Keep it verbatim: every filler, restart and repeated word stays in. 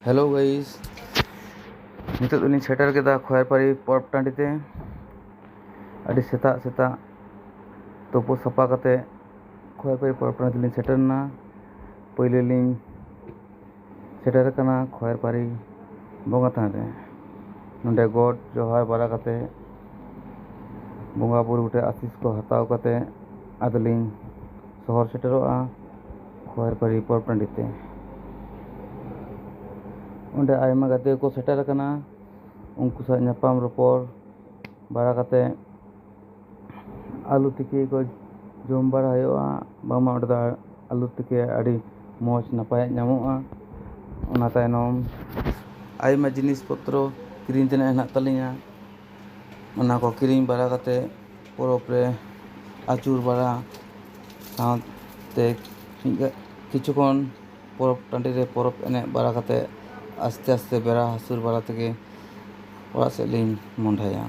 Hello guys, ᱱᱤᱛᱚᱜ ᱫᱚᱞᱤᱧ ᱥᱮᱴᱮᱨ ᱠᱮᱫᱟ ᱠᱷᱚᱭᱮᱨᱯᱟᱲᱤ ᱯᱚᱨᱚᱵᱽ ᱴᱟᱺᱰᱤ ᱛᱮ᱾ ᱟᱹᱰᱤ ᱥᱮᱛᱟᱜ ᱥᱮᱛᱟᱜ ᱛᱩᱯᱩ ᱥᱟᱯᱷᱟ ᱠᱟᱛᱮ ᱠᱷᱚᱭᱮᱨᱯᱟᱲᱤ ᱯᱚᱨᱚᱵᱽ ᱴᱟᱺᱰᱤ ᱛᱮᱞᱤᱧ ᱥᱮᱴᱮᱨ ᱮᱱᱟ᱾ ᱯᱳᱭᱞᱳ ᱞᱤᱧ ᱥᱮᱴᱮᱨ ᱟᱠᱟᱱᱟ ᱠᱷᱚᱭᱮᱨᱯᱟᱲᱤ ᱵᱚᱸᱜᱟ ᱛᱷᱟᱱ ᱨᱮ᱾ ᱱᱚᱰᱮ ᱜᱚᱰ ᱡᱚᱦᱟᱨ ᱵᱟᱲᱟ ᱠᱟᱛᱮ ᱵᱚᱸᱜᱟ ᱵᱩᱨᱩ ᱴᱷᱮᱱ ᱟᱥᱤᱥ ᱠᱚ ᱦᱟᱛᱟᱣ ᱠᱟᱛᱮ ᱟᱫᱚᱞᱤᱧ ᱥᱚᱦᱚᱨ ᱥᱮᱴᱮᱨᱚᱜᱼᱟ ᱠᱷᱚᱭᱮᱨᱯᱟᱲᱤ ᱯᱚᱨᱚᱵᱽ ᱴᱟᱺᱰᱤ ᱛᱮ᱾ ᱚᱸᱰᱮ ᱟᱭᱢᱟ ᱜᱟᱛᱮ ᱠᱚ ᱥᱮᱴᱮᱨ ᱟᱠᱟᱱᱟ᱾ ᱩᱱᱠᱩ ᱥᱟᱶ ᱧᱟᱯᱟᱢ ᱨᱚᱯᱚᱲ ᱵᱟᱲᱟ ᱠᱟᱛᱮ ᱟᱹᱞᱩ ᱛᱤᱠᱤ ᱠᱚ ᱡᱚᱢ ᱵᱟᱲᱟ ᱦᱩᱭᱩᱜᱼᱟ᱾ ᱵᱟᱝᱢᱟ ᱚᱸᱰᱮ ᱫᱚ ᱟᱹᱞᱩ ᱛᱤᱠᱤ ᱟᱹᱰᱤ ᱢᱚᱡᱽ ᱱᱟᱯᱟᱭᱟᱜ ᱧᱟᱢᱚᱜᱼᱟ᱾ ᱚᱱᱟ ᱛᱟᱭᱱᱚᱢ ᱟᱭᱢᱟ ᱡᱤᱱᱤᱥ ᱯᱚᱛᱨᱚ ᱠᱤᱨᱤᱧ ᱛᱮᱱᱟᱜ ᱦᱮᱱᱟᱜ ᱛᱟᱹᱞᱤᱧᱟ᱾ ᱚᱱᱟ ᱠᱚ ᱠᱤᱨᱤᱧ ᱵᱟᱲᱟ ᱠᱟᱛᱮ ᱯᱚᱨᱚᱵᱽ ᱨᱮ ᱟᱹᱪᱩᱨ ᱵᱟᱲᱟ ᱥᱟᱶᱛᱮ ᱢᱤᱫ ᱜᱷᱟ-, ᱠᱤᱪᱷᱩ ᱠᱷᱚᱱ ᱯᱚᱨᱚᱵᱽ ᱴᱟᱺᱰᱤ ᱨᱮ ᱯᱚᱨᱚᱵᱽ ᱮᱱᱮᱡ ᱵᱟᱲᱟ ᱠᱟᱛᱮ ᱟᱥᱛᱮ ᱟᱥᱛᱮ ᱵᱮᱲᱟ ᱦᱟᱹᱥᱩᱨ ᱵᱟᱲᱟ ᱛᱮᱜᱮ ᱚᱲᱟᱜ ᱥᱮᱫ ᱞᱤᱧ ᱢᱚᱦᱰᱟᱭᱟ᱾